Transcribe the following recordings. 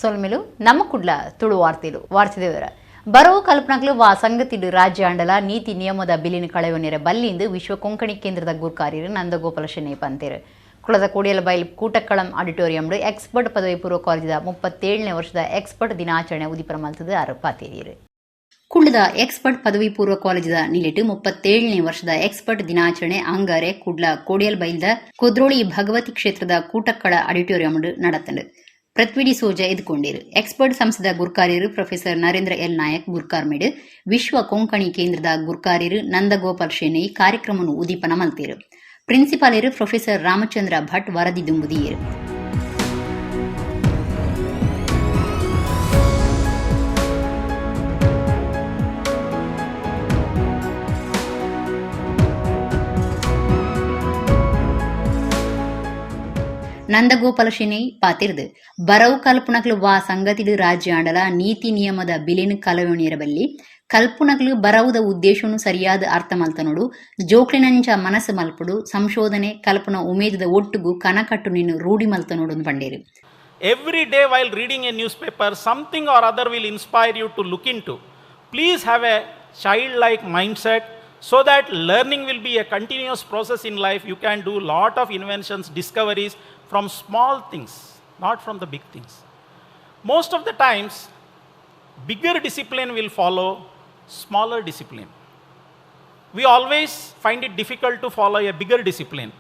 ಸೊಲ್ಮೆಲು ನಮ್ಮ ಕುಡ್ಲ ತುಳು ವಾರ್ತೆಲು ವಾರ್ತೆದೇವರ ಬರವು ಕಲ್ಪನಕ್ಲು ವಾ ಸಂಗತಿಡು ರಾಜ್ಯ ಆಂಡಲ ನೀತಿ ನಿಯಮದ ಬಿಲಿನ ಕಳೆವನೆರ ಬಲ್ಲಿಂದು ವಿಶ್ವ ಕೊಂಕಣಿ ಕೇಂದ್ರದ ಗುರ್ಕಾರ್ಯರು ನಂದಗೋಪಾಲ ಶೆಣೈ ಪಂತೇರು. ಕುಳದ ಕೋಡಿಯಲಬೈಲ್ ಕೂಟಕ್ಕಳಂ ಆಡಿಟೋರಿಯಂ ಎಕ್ಸ್ಪರ್ಟ್ ಪದವಿ ಪೂರ್ವ ಕಾಲೇಜಿದ 37ನೇ ವರ್ಷದ ಎಕ್ಸ್ಪರ್ಟ್ ದಿನಾಚರಣೆ ಉದಿಪನ ಮಲ್ತದ ಆರು ಪಾತೇರಿಯರು. ಕುಳ್ಳದ ಎಕ್ಸ್ಪರ್ಟ್ ಪದವಿ ಪೂರ್ವ ಕಾಲೇಜಿದ ನಿಲೆಟು 37ನೇ ವರ್ಷದ ಎಕ್ಸ್ಪರ್ಟ್ ದಿನಾಚರಣೆ ಅಂಗಾರೆ ಕುಡ್ಲ ಕೋಡಿಯಲ್ಬೈಲ್ದ ಕುದ್ರೋಳಿ ಭಗವತಿ ಕ್ಷೇತ್ರದ ಕೂಟಕ್ಕಳ ಆಡಿಟೋರಿಯಂ ನಡತಂಡು. ಪೃಥ್ವಿಡಿ ಸೋಜ ಎದ್ಕೊಂಡಿರು. ಎಕ್ಸ್ಪರ್ಟ್ ಸಂಸ್ಥೆದ ಗುರ್ಕಾರ್ಯರು ಪ್ರೊಫೆಸರ್ ನರೇಂದ್ರ ಎಲ್ ನಾಯಕ್ ಗುರ್ಕಾರ್ಮೆಡ್ ವಿಶ್ವ ಕೊಂಕಣಿ ಕೇಂದ್ರದ ಗುರ್ಕಾರ್ಯರು ನಂದಗೋಪಾಲ್ ಶೆಣೈ ಕಾರ್ಯಕ್ರಮವನ್ನು ಉದೀಪನ ಮಲ್ತೇರು. ಪ್ರಿನ್ಸಿಪಾಲರು ಪ್ರೊಫೆಸರ್ ರಾಮಚಂದ್ರ ಭಟ್ ವರದಿ ದುಂಬುದಿಯರು. ನಂದಗೋಪಾಲ ಶೆಣೈ ಪಾತಿರ್ದು ಬರವು ಕಲ್ಪುನಕ್ಲು ವಾ ಸಂಗತಿಡು ರಾಜ್ಯ ಆಂಡಲ ನೀತಿ ನಿಯಮದ ಬಿಲೆನು ಕಲವಣಿಯರಬಲ್ಲಿ ಕಲ್ಪುನಕ್ಲು ಬರವುದ ಉದ್ದೇಶನು ಸರಿಯಾದ ಅರ್ಥ ಮಲ್ತನೋಡು ಜೋಕ್ಲಿನಂಚ ಮನಸ್ಸು ಮಲ್ಪುಡು ಸಂಶೋಧನೆ ಕಲ್ಪನ ಉಮೇದದ ಒಟ್ಟುಗು ಕನಕಟ್ಟು ನಿನ್ನು ರೂಢಿ ಮಲ್ತನೋಡು ಪಂಡೇರು. Every day while reading a newspaper, something or other will inspire you to look into. Please have a childlike mindset so that learning will be a continuous process in life. You can do lot of inventions, discoveries from small things, not from the big things. Most of the times, bigger discipline will follow smaller discipline. We always find it difficult to follow a bigger discipline.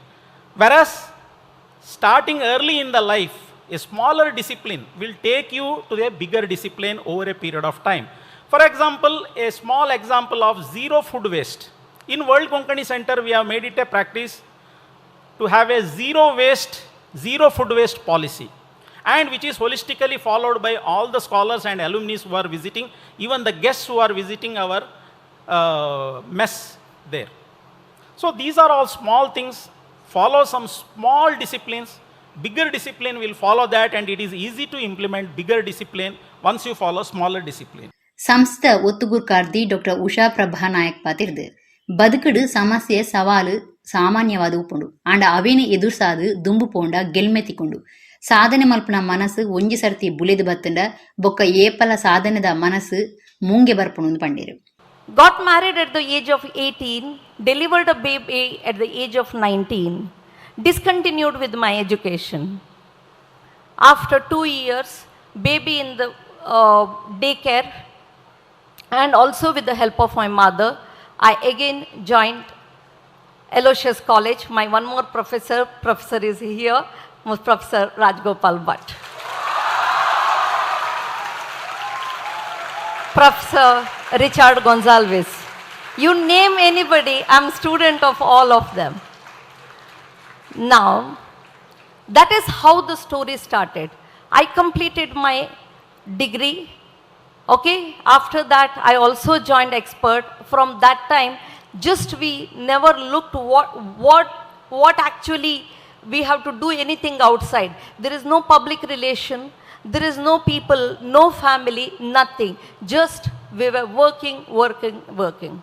Whereas, starting early in the life, a smaller discipline will take you to a bigger discipline over a period of time. For example, a small example of zero food waste. In World Konkani Center, we have made it a practice to have a zero waste, zero food waste policy, and which is holistically followed by all the scholars and alumni who are visiting, even the guests who are visiting our mess there. So these are all small things. Follow some small disciplines. Bigger discipline will follow that, and it is easy to implement bigger discipline once you follow smaller discipline. ಸಂಸ್ಥೆ ಒತ್ತುಗುರ್ಕಾರ್ದಿ doctor Usha Prabha Nayak ಪಾತಿರ್ದು ಬದುಕುಡು ಸಮಸ್ಯೆ ಸವಾಲು ಸಾಮಾನ್ಯವಾದ ಉಪ್ಪುಂಡು ಆಂಡ ಅವೇನು ಎದುರ್ಸಾದು ದುಂಬು ಪೋಂಡ ಗೆಲ್ಮೆತಿಕೊಂಡು ಸಾಧನೆ ಮಲ್ಪುನ ಮನಸ್ಸು ಒಂಜಿ ಸರ್ತಿ ಬುಲೆದು ಬತ್ತಂಡ ಬೊಕ್ಕ ಏಪಲ ಸಾಧನೆದ ಮನಸ್ಸು ಮುಂಗೆ ಬರ್ಪುಂಡು ಪಂಡೇರು. Got married at the age of 18, delivered a baby at the age of 19, discontinued with my education. After 2 years, baby in the daycare, and also with the help of my mother, I again joined Aloysius College. My one more professor, professor is here, Professor Rajgopal Bhatt. Professor Richard Gonzalez. You name anybody, I'm student of all of them. Now, that is how the story started. I completed my degree. Okay, after that, I also joined Expert. From that time, just we never looked what actually we have to do anything outside. There is no public relation, there is no people, no family, nothing. Just we were working, working, working.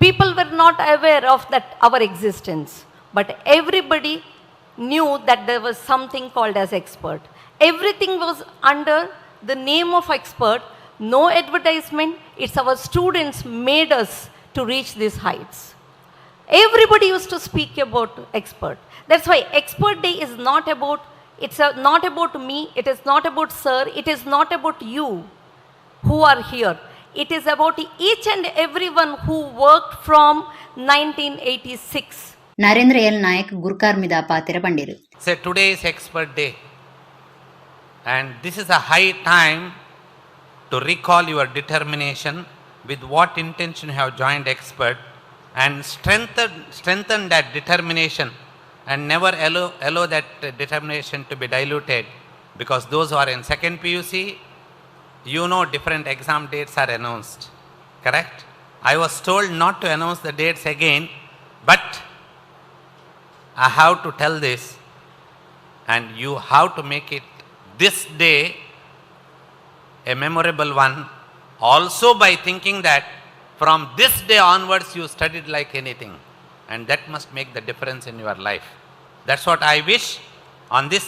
People were not aware of that our existence, but everybody knew that there was something called as Expert. Everything was under the name of Expert, no advertisement. It's our students made us to reach these heights. Everybody used to speak about Expert. That's why Expert Day is not about, it's not about me, it is not about sir, it is not about you who are here. It is about each and everyone who worked from 1986. Narendra L Nayak ಗುರ್ಕಾರ್ಮಿದ ಪಾತೆರ ಪಂಡೇರು. Say, today is Expert Day, and this is a high time to recall your determination with what intention you have joined Expert and strengthen that determination and never allow that determination to be diluted, because those who are in second PUC, different exam dates are announced, correct? I was told not to announce the dates again, but I have to tell this, and you have to make it this day a memorable one also by thinking that from this day onwards you studied like anything, and that must make the difference in your life. That's what I wish on this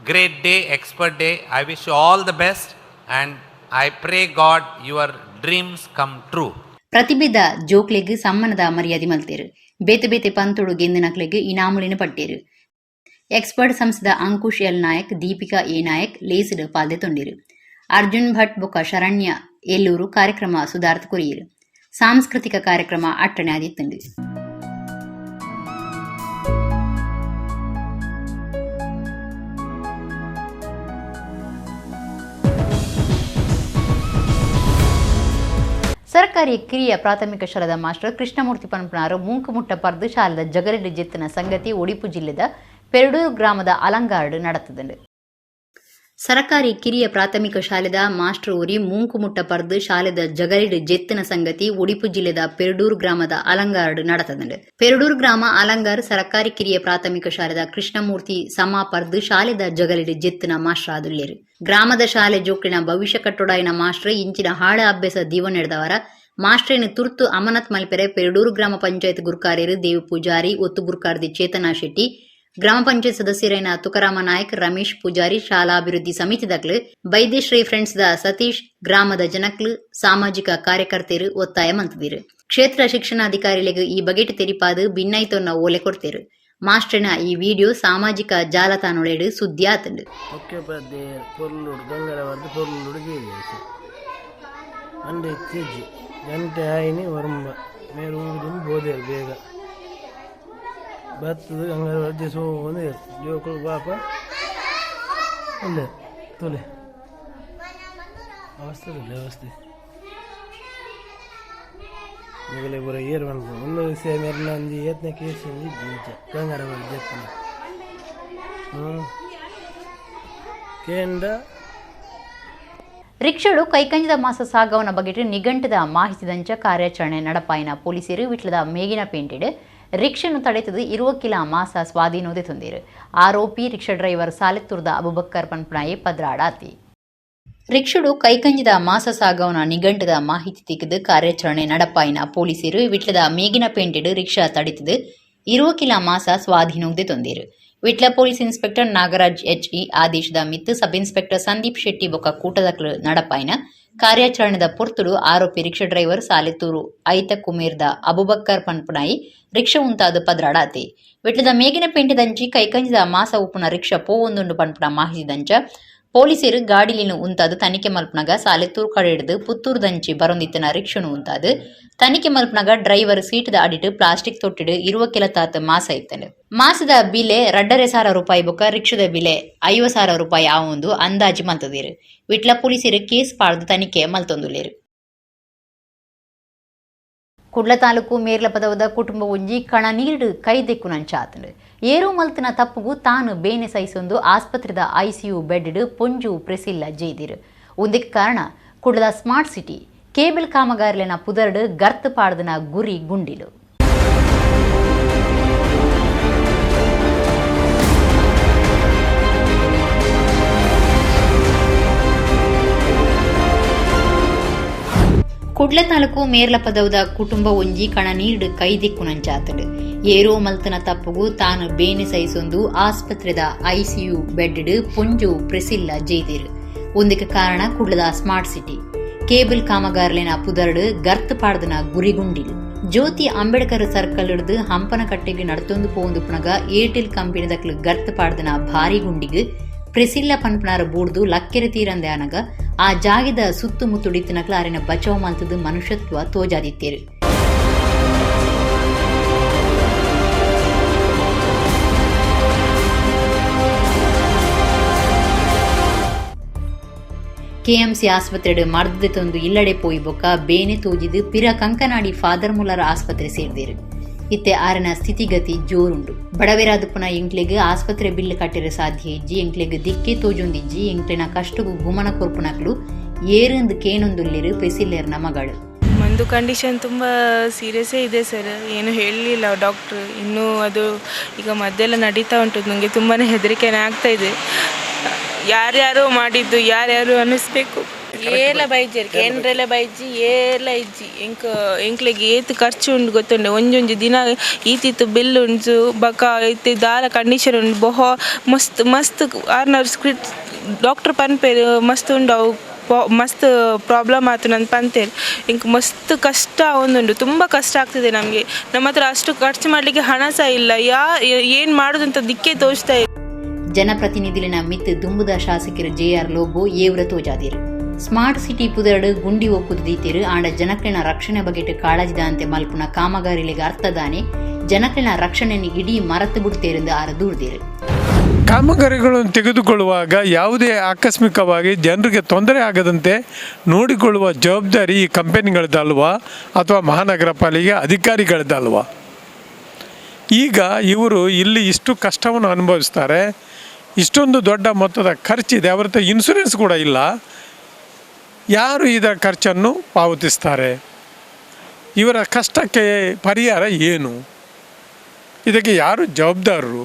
great day, Expert Day, I wish you all the best and I pray God your dreams come true. ಪ್ರತಿಭೆದ ಜೋಕ್ಲೆಗ್ ಸಮ್ಮನದ ಮರ್ಯಾದೆ ಮಲ್ತೇರು. ಬೇತೆ ಬೇತೆ ಪಂತೊಡು ಗೆಂದಿನಕ್ಲೆಗ್ ಇನಾಮುಲಿನ ಪಟ್ಟೇರು. Expert ಸಂಸ್ಥೆದ ಅಂಕುಶ್ L Nayak, Deepika ಎ ನಾಯಕ್ ಲೇಸ್ಡ್ ಪಾಲ್ದೆ ತೊಂಡಿರು. ಅರ್ಜುನ್ ಭಟ್ ಬೊಕ ಶರಣ್ಯ ಎಲ್ಲೂರು ಕಾರ್ಯಕ್ರಮ ಸುಧಾರ್ತ್ courier. ಸಾಂಸ್ಕೃತಿಕ ಕಾರ್ಯಕ್ರಮ ಅಟ್ಟಣೆ ಆದಿತ್ತುಂಡು. ಸರ್ಕಾರಿ ಕಿರಿಯ ಪ್ರಾಥಮಿಕ ಶಾಲೆದ ಮಾಸ್ಟರ್ ಕೃಷ್ಣಮೂರ್ತಿ ಪನ್ಪನಾರು ಮೂಂಕುಮುಟ್ಟ ಪರ್ದು ಶಾಲೆದ ಜಗಲಿಡ್ ಜೆತ್ತಿನ ಸಂಗತಿ ಒಡಿಪು ಜಿಲ್ಲೆದ ಪೆರಡೂರು ಗ್ರಾಮದ ಅಲಂಗಾರ್ಡ್ ನಡತುದುಂಡು. ಸರಕಾರಿ ಕಿರಿಯ ಪ್ರಾಥಮಿಕ ಶಾಲೆದ ಮಾಸ್ಟರ್ ಒರಿ ಮೂಂಕುಮುಟ್ಟ ಪರ್ದು ಶಾಲೆದ ಜಗಲಿಡ್ ಜೆತ್ತಿನ ಸಂಗತಿ ಒಡಿಪು ಜಿಲ್ಲೆದ ಪೆರಡೂರು ಗ್ರಾಮದ ಅಲಂಗಾರ್ಡ್ ನಡತದುಂಡು. ಪೆರಡೂರು ಗ್ರಾಮ ಅಲಂಗಾರ್ ಸರಕಾರಿ ಕಿರಿಯ ಪ್ರಾಥಮಿಕ ಶಾಲೆದ ಕೃಷ್ಣಮೂರ್ತಿ ಸಮಾ ಪರ್ದು ಶಾಲೆದ ಜಗಲಿಡ್ ಜೆತ್ತಿನ ಮಾಸ್ಟರ್ ಆದುಲ್ಲೇರು. ಗ್ರಾಮದ ಶಾಲೆ ಜೋಕ್ಲಿನ ಭವಿಷ್ಯ ಕಟ್ಟೊಡಾಯಿನ ಮಾಸ್ಟರ್ ಇಂಚಿನ ಹಾಳ ಅಭ್ಯಾಸ ದೀವನೆಡ್ದವರ ಮಾಸ್ಟ್ರೇನು ತುರ್ತು ಅಮನತ್ ಮಲ್ಪೆರೆ ಪೆರಡೂರು ಗ್ರಾಮ ಪಂಚಾಯತ್ ಗುರ್ಕಾರ್ಯರು ದೇವು ಪೂಜಾರಿ, ಒತ್ತು ಗುರ್ಕಾರ್ದಿ ಚೇತನಾ ಶೆಟ್ಟಿ, ಗ್ರಾಮ ಪಂಚಾಯತ್ ಸದಸ್ಯರೈನ ತುಕಾರಾಮ ನಾಯಕ್, ರಮೇಶ್ ಪೂಜಾರಿ, ಶಾಲಾಭಿವೃದ್ಧಿ ಸಮಿತಿದಕ್ಲು, ಬೈದ್ಯಶ್ರೀ ಫ್ರೆಂಡ್ಸ್ ದ ಸತೀಶ್, ಗ್ರಾಮದ ಜನಕ್ಲು, ಸಾಮಾಜಿಕ ಕಾರ್ಯಕರ್ತೆರು ಒತ್ತಾಯ ಮಂತದಿರು. ಕ್ಷೇತ್ರ ಶಿಕ್ಷಣಾಧಿಕಾರಿಗಳಿಗೆ ಈ ಬಗೆಟ್ ತೆರಿಪಾದು ಬಿನ್ನೈತೊನ್ನ ಓಲೆ ಕೊಡ್ತೇರು. ಮಾಸ್ಟರ್ನ ಈ ವಿಡಿಯೋ ಸಾಮಾಜಿಕ ಜಾಲತಾಣೊಳೆಡು ಸುದ್ದಿ ಆತುಂಡು. ಮುಖ್ಯೋಪಾಧ್ಯಾಯ ಪೊರ್ಲುಡು ಗಂಗರವಾದ ಪೊರ್ಲುಡು ಜೇಜೇಸು ಅಂಡೆ ಇತ್ತೀಜಿ ಗಂಟೆ ಆಯಿನಿ ಒರಂಬ ಮೇರು ಊರಿನ ಬೋದೇರು ಬೇಗ ಬತ್ತದ ಗಂಗರವಾದ ಸೋಂದು ಜೋಕುಲು ಪಾಪ ಉಲ್ಲೆ ತುಲೆ ಅವಸ್ಥೆ ವ್ಯವಸ್ಥೆ ಮೊಗಲೆ ಪೂರ ಏರು ಪನ್ಪುನ ಒಂದು ವಿಷಯ ಮೇರ್ನ ಒಂಜಿ ಏತ್ನ ಕೇಸ್ ಒಂಜಿ ಇಜ್ಜಿ ಇಂಚ ಗಂಗರವಾದ ಜೆಪ್ಪುನ ಕೇಂಡ. ರಿಕ್ಷಾಡು ಕೈಕಂಜದ ಮಾಸ ಸಾಗವನ ಬಗೆಟ್ ನಿಘಂಟದ ಮಾಹಿತಿದಂಚ ಕಾರ್ಯಾಚರಣೆ ನಡಪಾಯಿನ ಪೊಲೀಸರು ವಿಟ್ಲದ ಮೇಗಿನ ಪೇಂಟೆಡ್ ರಿಕ್ಷೆಯನ್ನು ತಡೆತದು 20 ಕಿಲೋ ಮಾಸ ಸ್ವಾಧೀನೋದೆ ತಂದಿರು. ಆರೋಪಿ ರಿಕ್ಷಾ ಡ್ರೈವರ್ ಸಾಲೆತ್ತೂರ್ದ ಅಬುಬಕ್ಕರ್ ಪನ್ಪನಾಯಿ ಪದ್ರಾಡಾತಿ. ರಿಕ್ಷಡು ಕೈಕಂಜದ ಮಾಸ ಸಾಗವನ ನಿಘಂಟದ ಮಾಹಿತಿ ತೆಗೆದು ಕಾರ್ಯಾಚರಣೆ ನಡಪಾಯಿನ ಪೊಲೀಸರು ವಿಟ್ಲದ ಮೇಗಿನ ಪೇಂಟೆಡ್ ರಿಕ್ಷಾ ತಡೆತದು 20 ಕಿಲೋ ಮಾಸ ಸ್ವಾಧೀನೋದೆ ತಂದಿರು. Vitla police inspector Nagaraj H E ಆದೇಶದ ಮಿತ್ತು ಸಬ್ ಇನ್ಸ್ಪೆಕ್ಟರ್ ಸಂದೀಪ್ ಶೆಟ್ಟಿ ಬೊಕ್ಕ ಕೂಟದಕ್ಲು ನಡಪಾಯಿನ ಕಾರ್ಯಾಚರಣೆದ ಪೊರ್ತುಡು ಆರೋಪಿ ರಿಕ್ಷಾ ಡ್ರೈವರ್ ಸಾಲೆತ್ತೂರು ಐತ ಕುಮೇರ್ದ ಅಬುಬಕ್ಕರ್ ಪನ್ಪುನಾಯಿ ರಿಕ್ಷಾ ಉಂತಾದ ಪದ್ರಾಡಾತೆ. ವಿಟ್ಲದ ಮೇಗಿನ ಪೇಂಟೆದಂಚಿ ಕೈಕಂಜದ ಮಾಸ ಉಪ್ಪುನ ರಿಕ್ಷಾ ಪೋವೊಂದುಂಡು ಪನ್ಪುನ ಮಾಹಿತಿದಂಚ ಪೊಲೀಸರು ಗಾಡಿಲಿನ ಉಂತಾದು ತನಿಖೆ ಮಲ್ಪನಗ ಸಾಲೆತ್ತೂರು ಕಡೆ ಹಿಡಿದು ಪುತ್ತೂರು ದಂಚಿ ಬರೊಂದಿತ್ತನ ರಿಕ್ಷನು ಉಂತಾದು ತನಿಖೆ ಮಲ್ಪನಗ ಡ್ರೈವರ್ ಸೀಟದ ಅಡಿಟ್ಟು ಪ್ಲಾಸ್ಟಿಕ್ ತೊಟ್ಟಿಡು 20 ಕಿಲೋ ತಾತ ಮಾಸ ಇತ್ತನು. ಮಾಸದ ಬಿಲೆ 2,500 ರೂಪಾಯಿ ಬೊಕ್ಕ ರಿಕ್ಷದ ಬಿಲೆ 50,000 ರೂಪಾಯಿ ಆವೊಂದು ಅಂದಾಜು ಮಲ್ತದಿರು. ವಿಟ್ಲ ಪೊಲೀಸರು ಕೇಸ್ ಪಾಡ್ದು ತನಿಖೆ ಮಲ್ತೊಂದುಲ್ಲೇರು. ಕುಡ್ಲ ತಾಲೂಕು ಮೇರ್ಲ ಪದವದ ಕುಟುಂಬ ಒಂಜಿ ಕಣ ನೀರು ಕೈದೆಕ್ಕು ನಂಚಾತಂಡು. ಏರು ಮಲ್ತಿನ ತಪ್ಪುಗು ತಾನು ಬೇನೆ ಸಹಿಸೊಂದು ಆಸ್ಪತ್ರೆದ ಐಸಿಯು ಬೆಡ್ ಪೊಂಜು ಪ್ರೆಸಿಲ್ಲ ಜೈದಿರು. ಒಂದಕ್ಕೆ ಕಾರಣ ಕುಡ್ಲದ ಸ್ಮಾರ್ಟ್ ಸಿಟಿ ಕೇಬಲ್ ಕಾಮಗಾರಿಲಿನ ಪುದರ್ಡು ಗರ್ತ್ ಪಾಡ್ದನ ಗುರಿ ಗುಂಡಿಲು. ಕುಡ್ಲ ತಾಲೂಕು ಮೇರ್ಲ ಪದವದ ಕುಟುಂಬ ಒಂಜಿ ಕಣ ನೀರ್ಡು ಕೈದಿಕ್ಕು ನಂಚಾತಂಡು. ಏರೋ ಮಲ್ತನ ತಪ್ಪುಗು ತಾನು ಬೇನೆ ಸಹಿಸೊಂದು ಆಸ್ಪತ್ರೆದ ಐಸಿಯು ಬೆಡ್ ಪೊಂಜು ಪ್ರೆಸಿಲ್ಲ ಜೈದಿರು. ಒಂದಕ್ಕೆ ಕಾರಣ ಕುಡ್ಲದ ಸ್ಮಾರ್ಟ್ ಸಿಟಿ ಕೇಬಲ್ ಕಾಮಗಾರಲಿನ ಪುದರ್ಡು ಗರ್ತ್ ಪಾಡ್ದನ ಗುರಿಗುಂಡಿಲು. ಜ್ಯೋತಿ ಅಂಬೇಡ್ಕರ್ ಸರ್ಕಲ್ ಹಿಡಿದು ಹಂಪನಕಟ್ಟೆಗೆ ನಡತೊಂದು ಪೋಂದು ಪುನಗ ಏರ್ಟೆಲ್ ಕಂಪನಿದಕ್ಲು ಗರ್ತ್ ಪಾಡ್ದನ ಭಾರಿ ಗುಂಡಿಗೆ ಪ್ರೆಸಿಲ್ಲ ಪನ್ಪನಾರ ಬೂಡ್ದು ಲಕ್ಕೆರೆ ತೀರಂದೆ ಅನಗ ಆ ಜಾಗದ ಸುತ್ತಮುತ್ತುಡಿತ್ತನಕ್ಲ ಅರಿನ ಬಚಾವ್ ಮಲ್ತದು ಮನುಷ್ಯತ್ವ ತೋಜಾದಿತ್ತೇರು. ಕೆಎಂಸಿ ಆಸ್ಪತ್ರೆಡ್ ಮರ್ದ ತಂದು ಇಲ್ಲಡೆ ಪೋಯಿ ಬೊಕ್ಕ ಬೇನೆ ತೋಜಿದು ಪಿರ ಕಂಕನಾಡಿ ಫಾದರ್ ಮುಲ್ಲರ್ ಆಸ್ಪತ್ರೆ ಸೇರ್ದೇರು. ಇತ್ತೆ ಆರನ ಸ್ಥಿತಿಗತಿ ಜೋರುಂಡು. ಬಡವೆರಾದ ಪುನ ಎಂಕ್ಲೆಗ್ ಆಸ್ಪತ್ರೆ ಬಿಲ್ ಕಟ್ಟಿರ ಸಾಧ್ಯ ಇಜ್ಜಿ, ಎಂಕ್ಲೆಗ್ ದಿಕ್ಕೆ ತೋಜೊಂದಿಜ್ಜಿ, ಎಂಕ್ಲೆನ ಕಷ್ಟಗೂ ಗುಮನ ಕೊರ್ಪುನಕ್ಲು ಏರಂದು ಕೇನೊಂದುಲ್ಲಿರು ಪ್ರೆಸಿಲ್ಲೇರ್ನ ಮಗಳು. ಒಂದು ಕಂಡೀಷನ್ ತುಂಬ ಸೀರಿಯಸ್ಸೇ ಇದೆ ಸರ್, ಏನು ಹೇಳಲಿಲ್ಲ ಡಾಕ್ಟ್ರು ಇನ್ನೂ. ಅದು ಈಗ ಮದ್ದೆಲ್ಲ ನಡೀತಾ ಉಂಟು. ನನಗೆ ತುಂಬಾ ಹೆದರಿಕೆನೇ ಆಗ್ತಾಯಿದೆ. ಯಾರ್ಯಾರೋ ಮಾಡಿದ್ದು, ಯಾರ್ಯಾರು ಅನ್ನಿಸ್ಬೇಕು. ಏಲ ಬೈಜೆರ್ ಕೇಂದ್ರಲ ಬೈಜಿ ಏಲ ಇಜ್ಜಿ. ಎಂಕ್ ಎಂಕ್ಲೆಗ್ ಏತ್ ಖರ್ಚು ಉಂಡು ಗೊತ್ತುಂಡು. ಒಂಜೊಂಜಿ ದಿನ ಈತಿತ್ತು ಬಿಲ್ ಉಂಡು ಬೊಕ ಇತ್ತೆ ದಾಲ ಕಂಡೀಷನ್ ಉಂಡು. ಬೊಹ ಮಸ್ತ್ ಮಸ್ತ್ ಆರ್ನ ಸ್ಕ್ರಿಪ್ಟ್ ಡಾಕ್ಟರ್ ಪನ್ಪೆರ್ ಮಸ್ತ್ ಉಂಡು ಅವು ಮಸ್ತ್ ಪ್ರಾಬ್ಲಮ್ ಆತುಂಡು ಪಂತೆರ್. ಎಂಕ್ ಮಸ್ತ್ ಕಷ್ಟ ಆವೊಂದುಂಡು, ತುಂಬ ಕಷ್ಟ ಆಗ್ತಿದೆ ನಮಗೆ. ನಮ್ಮ ಹತ್ರ ಅಷ್ಟು ಖರ್ಚು ಮಾಡಲಿಕ್ಕೆ ಹಣ ಸಹ ಇಲ್ಲ. ಏನು ಮಾಡೋದಂತ ದಿಕ್ಕೇ ತೋಚ್ತಾ ಇಲ್ಲ. ಜನಪ್ರತಿನಿಧಿಲಿನ ಮಿತ್ ದುಂಬುದ ಶಾಸಕರು ಜೆ ಆರ್ ಲೋಬೋ ಏವ್ರ ತೋಜಾದಿರು. ಸ್ಮಾರ್ಟ್ ಸಿಟಿ ಪುದರ್ಡ್ ಗುಂಡಿ ಒಕ್ಕುದು ದೀತೆರು. ಆಂಡ ಜನಕ್ಲೆನ ರಕ್ಷಣೆ ಬಗೆಟ್ ಕಾಳಜಿದಾಂತೆ ಮಲ್ಪುನ ಕಾಮಗಾರಿಲಿಗೆ ಅರ್ಥದಾನೆ ಜನಕ್ಲೆನ ರಕ್ಷಣೆಯನ್ನು ಇಡೀ ಮರತು ಬಿಡ್ತೇರೆಂದು ಆರ ದೂರ್ದೇರು. ಕಾಮಗಾರಿಗಳನ್ನು ತೆಗೆದುಕೊಳ್ಳುವಾಗ ಯಾವುದೇ ಆಕಸ್ಮಿಕವಾಗಿ ಜನರಿಗೆ ತೊಂದರೆ ಆಗದಂತೆ ನೋಡಿಕೊಳ್ಳುವ ಜವಾಬ್ದಾರಿ ಈ ಕಂಪನಿಗಳದ್ದಲ್ವಾ ಅಥವಾ ಮಹಾನಗರ ಪಾಲಿಕೆ ಅಧಿಕಾರಿಗಳದ್ದಲ್ವಾ? ಈಗ ಇವರು ಇಲ್ಲಿ ಇಷ್ಟು ಕಷ್ಟವನ್ನು ಅನುಭವಿಸ್ತಾರೆ, ಇಷ್ಟೊಂದು ದೊಡ್ಡ ಮೊತ್ತದ ಖರ್ಚಿದೆ, ಅವರ ಹತ್ರ ಇನ್ಶೂರೆನ್ಸ್ ಕೂಡ ಇಲ್ಲ. ಯಾರು ಇದರ ಖರ್ಚನ್ನು ಪಾವತಿಸ್ತಾರೆ? ಇವರ ಕಷ್ಟಕ್ಕೆ ಪರಿಹಾರ ಏನು? ಇದಕ್ಕೆ ಯಾರು ಜವಾಬ್ದಾರರು?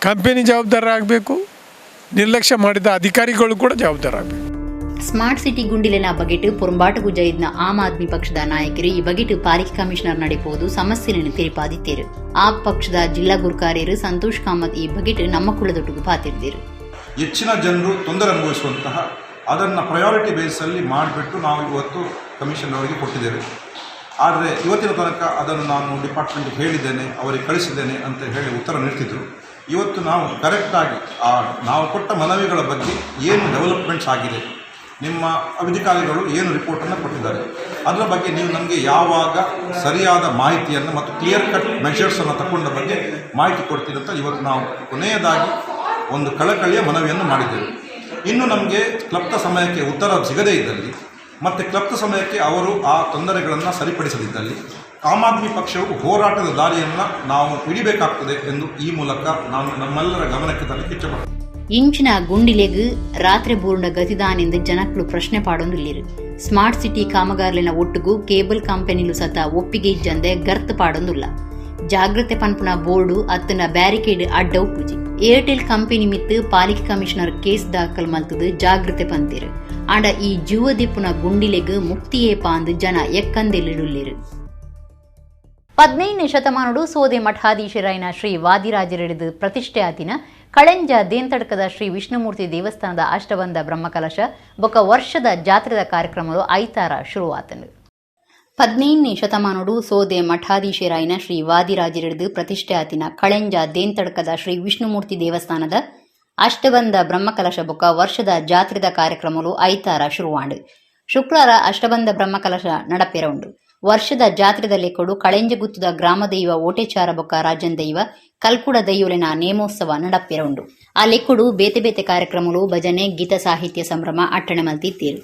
ಕಂಪನಿ ಜವಾಬ್ದಾರರಾಗಬೇಕು, ನಿರ್ಲಕ್ಷ್ಯ ಮಾಡಿದ ಅಧಿಕಾರಿಗಳು ಕೂಡ ಜವಾಬ್ದಾರರಾಗಬೇಕು. ಸ್ಮಾರ್ಟ್ ಸಿಟಿ ಗುಂಡಿಲಿನ ಬಗೆಟ್ ಪೊರಂಬಾಟಗು ಜೈದ್ನ ಆಮ್ ಆದ್ಮಿ ಪಕ್ಷದ ನಾಯಕರು ಈ ಬಗೆಟ್ ಪಾಲಿಕೆ ಕಮಿಷನರ್ ನಡೆಪೋದು ಸಮಸ್ಯೆಯನ್ನು ತೆರಿಪಾದಿತ್ತೇರು. ಆ ಪಕ್ಷದ ಜಿಲ್ಲಾ ಗುರ್ಕಾರ್ಯರು ಸಂತೋಷ್ ಕಾಮತ್ ಈ ಬಗೆಟ್ ನಮ್ಮ ಕುಳದೊಟ್ಟಿಗೆ ಪಾತಿರ್ದಿರು. ಹೆಚ್ಚಿನ ಜನರು ತೊಂದರೆ ಅನುಭವಿಸುವಂತಹ ಅದನ್ನು ಪ್ರಯಾರಿಟಿ ಬೇಸಲ್ಲಿ ಮಾಡಿಬಿಟ್ಟು ನಾವು ಇವತ್ತು ಕಮಿಷನ್ ಅವರಿಗೆ ಕೊಟ್ಟಿದ್ದೇವೆ. ಆದರೆ ಇವತ್ತಿನ ತನಕ ಅದನ್ನು ನಾನು ಡಿಪಾರ್ಟ್ಮೆಂಟ್ಗೆ ಹೇಳಿದ್ದೇನೆ, ಅವರಿಗೆ ಕಳಿಸಿದ್ದೇನೆ ಅಂತ ಹೇಳಿ ಉತ್ತರ ನೀಡ್ತಿದ್ದರು. ಇವತ್ತು ನಾವು ಕರೆಕ್ಟಾಗಿ ಆ ನಾವು ಕೊಟ್ಟ ಮನವಿಗಳ ಬಗ್ಗೆ ಏನು ಡೆವಲಪ್ಮೆಂಟ್ಸ್ ಆಗಿದೆ, ನಿಮ್ಮ ಅಧಿಕಾರಿಗಳು ಏನು ರಿಪೋರ್ಟನ್ನು ಕೊಟ್ಟಿದ್ದಾರೆ, ಅದರ ಬಗ್ಗೆ ನೀವು ನಮಗೆ ಯಾವಾಗ ಸರಿಯಾದ ಮಾಹಿತಿಯನ್ನು ಮತ್ತು ಕ್ಲಿಯರ್ ಕಟ್ ಮೆಷರ್ಸನ್ನು ತಗೊಂಡ ಬಗ್ಗೆ ಮಾಹಿತಿ ಕೊಡ್ತೀರಿ ಅಂತ ಇವತ್ತು ನಾವು ಕೊನೆಯದಾಗಿ ಒಂದು ಕಳಕಳಿಯ ಮನವಿಯನ್ನು ಮಾಡಿದ್ದೇವೆ. ಇನ್ನು ನಮಗೆ ಕ್ಲಪ್ತ ಸಮಯಕ್ಕೆ ಉತ್ತರ ಸಿಗದೇ ಇದ್ದಲ್ಲಿ ಮತ್ತು ಕ್ಲಪ್ತ ಸಮಯಕ್ಕೆ ಅವರು ಆ ತೊಂದರೆಗಳನ್ನು ಸರಿಪಡಿಸದಿದ್ದಲ್ಲಿ ಆಮ್ ಆದ್ಮಿ ಪಕ್ಷವು ಹೋರಾಟದ ದಾರಿಯನ್ನು ನಾವು ಹಿಡಿಬೇಕಾಗ್ತದೆ ಎಂದು ಈ ಮೂಲಕ ನಾನು ನಮ್ಮೆಲ್ಲರ ಗಮನಕ್ಕೆ ತರಲಿಕ್ಕೆ ಇಚ್ಛೆಪಡ್ತೇನೆ. ಇಂಚಿನ ಗುಂಡಿಲೆಗ್ ರಾತ್ರಿ ಬೂರ್ಣ ಗತಿದಾನೆಂದು ಜನಕ್ಲು ಪ್ರಶ್ನೆ ಪಾಡೊಂದುಲ್ಲಿರು. ಸ್ಮಾರ್ಟ್ ಸಿಟಿ ಕಾಮಗಾರ್ಲಿನ ಒಟ್ಟುಗು ಕೇಬಲ್ ಕಂಪನಿಲು ಸತ ಒಪ್ಪಿಗೆ ಇಜ್ಜಂದೆ ಗರ್ತ್ ಪಾಡೊಂದುಲ್ಲ. ಜಾಗ್ರತೆ ಪನ್ಪುನ ಬೋರ್ಡು ಅತ್ತನ ಬ್ಯಾರಿಕೇಡ್ ಅಡ್ಡ ಉಪ್ಪುಜಿ. ಏರ್ಟೆಲ್ ಕಂಪನಿ ಮಿತ್ತು ಪಾಲಿಕೆ ಕಮಿಷನರ್ ಕೇಸ್ ದಾಖಲ್ ಮಲ್ತದು ಜಾಗ್ರತೆ ಪಂತಿರು. ಆಂಡ ಈ ಜೀವದಿಪ್ಪುನ ಗುಂಡಿಲೆಗ್ ಮುಕ್ತಿಯೇ ಪಾಂದು ಜನ ಎಕ್ಕಂದೆಲ್ಲಿಡುಲ್ಲಿರು. 15ನೇ ಶತಮಾನಡು ಸೋದೆ ಮಠಾಧೀಶರಾಯನ ಶ್ರೀ ವಾದಿರಾಜರೆಡಿದು ಪ್ರತಿಷ್ಠೆ ಆತಿನ ಕಳೆಂಜ ದೇಂತಡ್ಕದ ಶ್ರೀ ವಿಷ್ಣುಮೂರ್ತಿ ದೇವಸ್ಥಾನದ ಅಷ್ಟಬಂಧ ಬ್ರಹ್ಮಕಲಶ ಬೊಕ ವರ್ಷದ ಜಾತ್ರೆದ ಕಾರ್ಯಕ್ರಮಗಳು ಐತಾರ ಶುರುವಾತನು. 15ನೇ ಶತಮಾನಡು ಸೋದೆ ಮಠಾಧೀಶರಾಯನ ಶ್ರೀ ವಾದಿರಾಜರೆಡಿದು ಪ್ರತಿಷ್ಠೆ ಆತಿನ ಕಳೆಂಜ ದೇಂತಡ್ಕದ ಶ್ರೀ ವಿಷ್ಣುಮೂರ್ತಿ ದೇವಸ್ಥಾನದ ಅಷ್ಟಬಂಧ ಬ್ರಹ್ಮಕಲಶ ಬೊಕ ವರ್ಷದ ಜಾತ್ರೆದ ಕಾರ್ಯಕ್ರಮಗಳು ಐತಾರ ಶುರುವಾಂಡು. ಶುಕ್ರವಾರ ಅಷ್ಟಬಂಧ ಬ್ರಹ್ಮಕಲಶ ನಡಪೆರ ಉಂಡು. ವರ್ಷದ ಜಾತ್ರೆದ ಲೆಕ್ಕೊಡು ಕಳೆಂಜಗುತ್ತದ ಗ್ರಾಮದೈವ ಓಟೆಚಾರ ಬೊಕ್ಕ ರಾಜನ್ ದೈವ ಕಲ್ಕುಡ ದೈವಲಿನ ನೇಮೋತ್ಸವ ನಡಪೆರ ಉಂಡು. ಆ ಲೆಕ್ಕೊಡು ಬೇತೆ ಬೇತೆ ಕಾರ್ಯಕ್ರಮಗಳು ಭಜನೆ ಗೀತ ಸಾಹಿತ್ಯ ಸಂಭ್ರಮ ಅಟ್ಟಣೆ ಮಲ್ತಿತ್ತೀರು.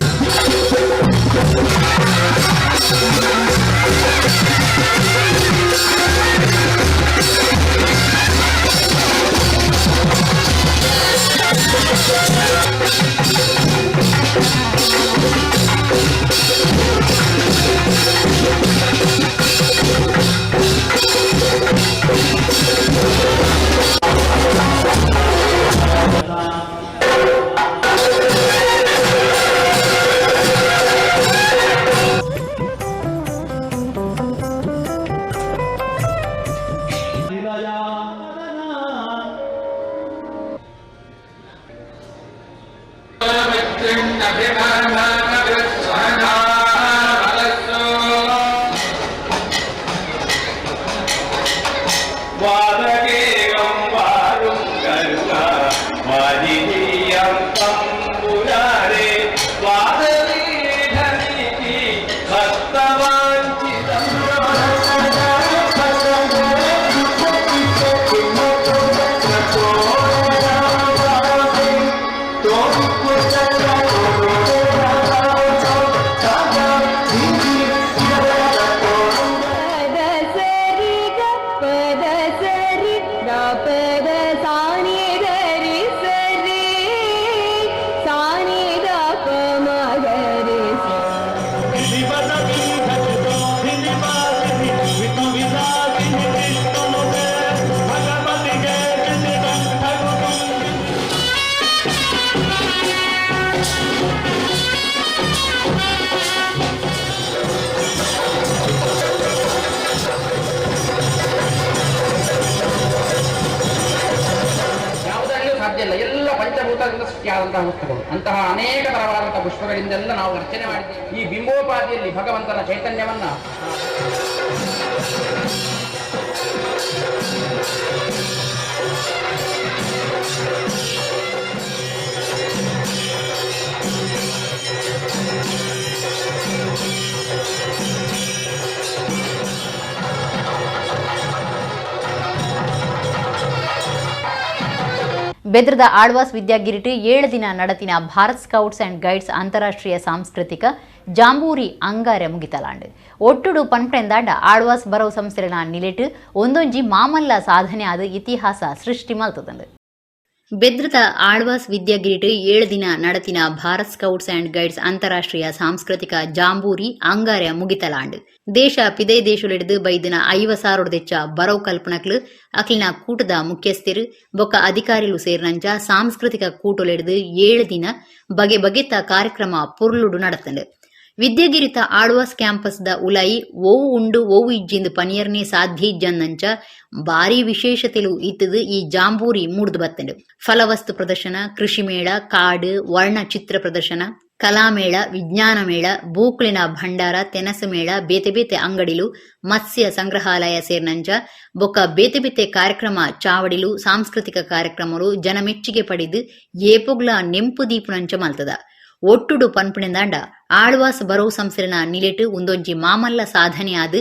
ರೀತಿಯಾದಂತಹ ವಸ್ತುಗಳು, ಅಂತಹ ಅನೇಕ ತರವಾದಂತಹ ಪುಷ್ಪಗಳಿಂದೆಲ್ಲ ನಾವು ಅರ್ಚನೆ ಮಾಡಿದ್ದೇವೆ. ಈ ಬಿಂಬೋಪಾದಿಯಲ್ಲಿ ಭಗವಂತನ ಚೈತನ್ಯವನ್ನ ಬೆದ್ರದ ಆಳ್ವಾಸ್ ವಿದ್ಯಾಗಿರಿಟ್ 7 ದಿನ ನಡತಿನ ಭಾರತ್ ಸ್ಕೌಟ್ಸ್ ಅಂಡ್ ಗೈಡ್ಸ್ ಅಂತಾರಾಷ್ಟ್ರೀಯ ಸಾಂಸ್ಕೃತಿಕ ಜಾಂಬೂರಿ ಅಂಗಾರೆ ಮುಗಿತಲಾಂಡ್. ಒಟ್ಟುಡು ಪನ್ಪೆಂದಾಂಡ ಆಳ್ವಾಸ್ ಬರವು ಸಂಸ್ಥೆನ ನಿಲೆಟ್ ಒಂದೊಂಜಿ ಮಾಮಲ್ಲ ಸಾಧನೆ ಆದ ಇತಿಹಾಸ ಸೃಷ್ಟಿ ಮಲ್ತದಂಡು. ಬೆದ್ರದ ಆಳ್ವಾಸ್ ವಿದ್ಯಾಗಿರಿಟ್ 7 ದಿನ ನಡತಿನ ಭಾರತ್ ಸ್ಕೌಟ್ಸ್ ಅಂಡ್ ಗೈಡ್ಸ್ ಅಂತಾರಾಷ್ಟ್ರೀಯ ಸಾಂಸ್ಕೃತಿಕ ಜಾಂಬೂರಿ ಅಂಗಾರೆ ಮುಗಿತಲಾಂಡ್. ದೇಶ ಪಿದೈ ದೇಶಲಿಡಿದು ಬೈದಿನ 50,000 ದೆಚ್ಚ ಬರವು ಕಲ್ಪನಕ್ಲು ಅಕ್ಲಿನ ಕೂಟದ ಮುಖ್ಯಸ್ಥರು ಬೊಕ್ಕ ಅಧಿಕಾರಿಲು ಸೇರಿನಂಚ ಸಾಂಸ್ಕೃತಿಕ ಕೂಟೊಲೆಡ್ದು 7 ದಿನ ಬಗೆ ಬಗೆತ ಕಾರ್ಯಕ್ರಮ ಪೊರ್ಲುಡು ನಡತಂಡು. ವಿದ್ಯಾಗಿರಿತ ಆಳ್ವಾಸ್ ಕ್ಯಾಂಪಸ್ದ ಉಲಾಯಿ ಓವು ಉಂಡು ಓವು ಇಜ್ಜಿಂದು ಪನಿಯರ್ನೇ ಸಾಧ್ಯ ಇಜ್ಜನ್ನಂಚ ಭಾರಿ ವಿಶೇಷತೆಲು ಇತ್ತದು ಈ ಜಾಂಬೂರಿ ಮೂಡ್ದು ಬತ್ತಂಡು. ಫಲವಸ್ತು ಪ್ರದರ್ಶನ, ಕೃಷಿ ಮೇಳ, ಕಾಡು ವರ್ಣ ಚಿತ್ರ ಪ್ರದರ್ಶನ, ಕಲಾಮೇಳ, ವಿಜ್ಞಾನ ಮೇಳ, ಬೂಕುಳಿನ ಭಂಡಾರ, ತೆನಸು ಮೇಳ, ಬೇತೆ ಬೇತೆ ಅಂಗಡಿಲು, ಮತ್ಸ್ಯ ಸಂಗ್ರಹಾಲಯ ಸೇರ್ನಂಚ ಬೊಕ್ಕ ಬೇತೆ ಬೇತೆ ಕಾರ್ಯಕ್ರಮ ಚಾವಡಿಲು, ಸಾಂಸ್ಕೃತಿಕ ಕಾರ್ಯಕ್ರಮರು ಜನಮೆಚ್ಚಿಗೆ ಪಡೆದು ಏಪೊಗ್ಲ ನೆಂಪು ದೀಪುನಂಚ ಮಲ್ತದ. ಒಟ್ಟುಡು ಪನ್ಪುಣಿಂದಾಂಡ ಆಳ್ವಾಸ್ ಬರವು ಸಂಸ್ಥೆನ ನಿಲೆಟು ಒಂದೊಂಜಿ ಮಾಮಲ್ಲ ಸಾಧನೆಯಾದ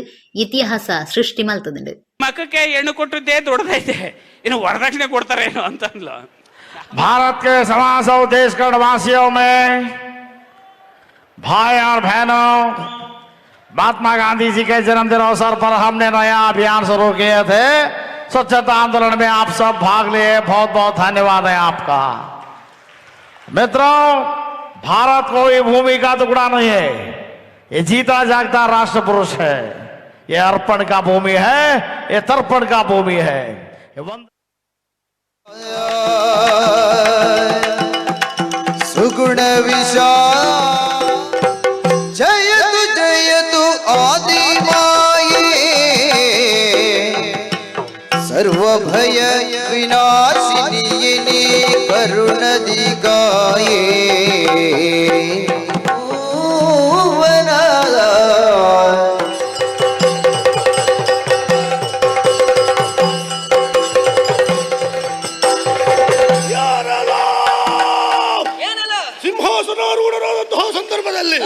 ಇತಿಹಾಸ ಸೃಷ್ಟಿ ಮಲ್ತದಂಡು. ಮಕ್ಕಕ್ಕೆ ಹೆಣ್ಣು ಕೊಟ್ಟದ್ದೇ ದೊಡ್ಡದೈತೆ, ಇನ್ನು ವರದಕ್ಷಿಣೆ ಕೊಡ್ತಾರೇನೋ ಅಂತ ಅಂದ್ಲು. ಭಾರತ के 125 देश के निवासियों में भाई और बहनों, महात्मा गांधी जी के जन्मदिन अवसर पर हमने नया अभियान शुरू किए थे। स्वच्छता आंदोलन में आप सब भाग लिए, बहुत बहुत धन्यवाद है आपका। मित्रों, भारत कोई भूमि का टुकड़ा नहीं है, ये जीता जागता राष्ट्र पुरुष है। ये अर्पण का भूमि है, ये तर्पण का भूमि है। सुगुण विशाल जयतु जयतु आदि माये, सर्वभय विनाशिनी करुण दिगाये। ಸಿಂಹಾಸನಾರೂಢರಾದಂತಹ ಸಂದರ್ಭದಲ್ಲಿ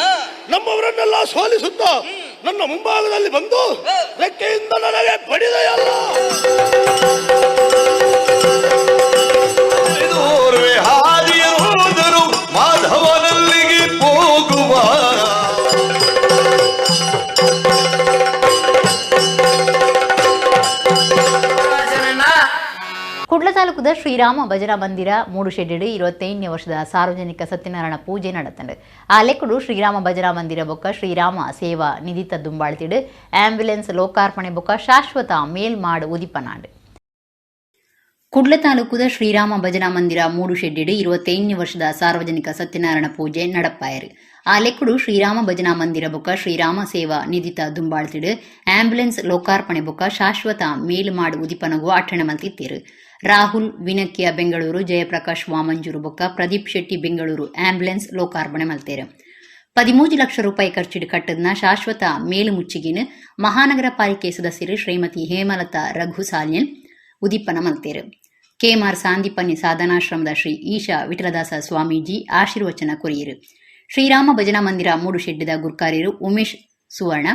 ನಮ್ಮವರನ್ನೆಲ್ಲ ಸೋಲಿಸುತ್ತಾ ನನ್ನ ಮುಂಭಾಗದಲ್ಲಿ ಬಂದು ರೆಕ್ಕೆಯಿಂದ ನನಗೆ ಬಡಿದೆಯಲ್ಲ. ಹಾದಿಯರು ಮಾಧವನಲ್ಲಿಗೆ ಹೋಗುವ ಕುಡ್ಲ ತಾಲೂಕದ ಶ್ರೀರಾಮ ಭಜನಾ ಮಂದಿರ ಮೂಡುಶೆಡ್ಡಿ 25ನೇ ವರ್ಷದ ಸಾರ್ವಜನಿಕ ಸತ್ಯನಾರಾಯಣ ಪೂಜೆ ನಡೆತಂಡು. ಆ ಲೆಕ್ಕಡು ಶ್ರೀರಾಮ ಭಜನಾ ಮಂದಿರ ಬೊಕ್ಕ ಶ್ರೀರಾಮ ಸೇವಾ ನಿಧಿತ ದುಂಬಾಳ್ತಿಡು ಆಂಬ್ಯುಲೆನ್ಸ್ ಲೋಕಾರ್ಪಣೆ ಬೊಕ್ಕ ಶಾಶ್ವತ ಮೇಲ್ಮಾಡು ಉದಿಪನಾಂಡು. ಕುಡ್ಲ ತಾಲೂಕುದ ಶ್ರೀರಾಮ ಭಜನಾ ಮಂದಿರ ಮೂಡುಶೆಡ್ಡಿ 25ನೇ ವರ್ಷದ ಸಾರ್ವಜನಿಕ ಸತ್ಯನಾರಾಯಣ ಪೂಜೆ ನಡಪಾಯರು. ಆ ಲೆಕ್ಕಡು ಶ್ರೀರಾಮ ಭಜನಾ ಮಂದಿರ ಬೊಕ್ಕ ಶ್ರೀರಾಮ ಸೇವಾ ನಿಧಿತ ದುಂಬಾಳ್ತಿಡು ಆಂಬ್ಯುಲೆನ್ಸ್ ಲೋಕಾರ್ಪಣೆ ಬೊಕ್ಕ ಶಾಶ್ವತ ಮೇಲ್ಮಾಡು ಉದಿಪನಗು ಅಟ್ಟಣೆ ಮಲ್ತಿತ್ತೀರು. ರಾಹುಲ್ ವಿನಕ್ಯ ಬೆಂಗಳೂರು, ಜಯಪ್ರಕಾಶ್ ವಾಮಂಜೂರು ಬೊಕ್ಕ ಪ್ರದೀಪ್ ಶೆಟ್ಟಿ ಬೆಂಗಳೂರು ಆಂಬ್ಯುಲೆನ್ಸ್ ಲೋಕಾರ್ಪಣೆ ಮಲ್ತೇರು. 13 ಲಕ್ಷ ರೂಪಾಯಿ ಖರ್ಚಿಡು ಕಟ್ಟದ್ನ ಶಾಶ್ವತ ಮೇಲುಮುಚ್ಚಿಗಿನ ಮಹಾನಗರ ಪಾಲಿಕೆ ಸದಸ್ಯರು ಶ್ರೀಮತಿ ಹೇಮಲತಾ ರಘು ಸಾಲ್ಯನ್ ಉದಿಪನ ಮಲ್ತೇರು. ಕೆಎಂಆರ್ ಸಾಂದೀಪನಿ ಸಾಧನಾಶ್ರಮದ ಶ್ರೀ ಈಶಾ ವಿಠಲದಾಸ ಸ್ವಾಮೀಜಿ ಆಶೀರ್ವಚನ ಕೊರಿಯರು. ಶ್ರೀರಾಮ ಭಜನಾ ಮಂದಿರ ಮೂಡುಶೆಡ್ಡಿದ ಗುರ್ಕಾರ್ಯರು ಉಮೇಶ್ ಸುವರ್ಣ,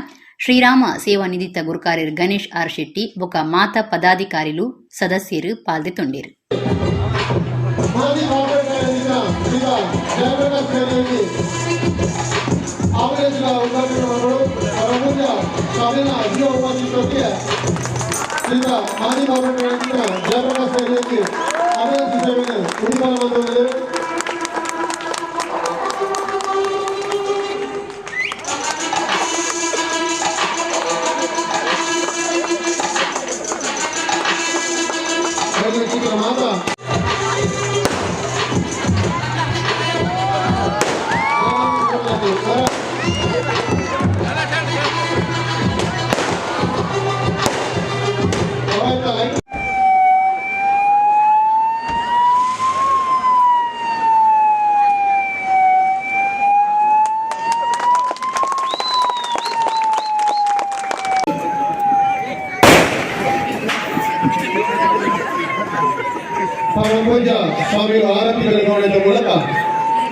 ಶ್ರೀರಾಮ ಸೇವಾ ನಿಧಿತ ಗುರುಕಾರ್ಯರು ಗಣೇಶ್ ಆರ್ ಶೆಟ್ಟಿ ಬೊಕ್ಕ ಮಾತಾ ಪದಾಧಿಕಾರಿಲು ಸದಸ್ಯರು ಪಾಲ್ದೆ ತೊಂಡೇರು.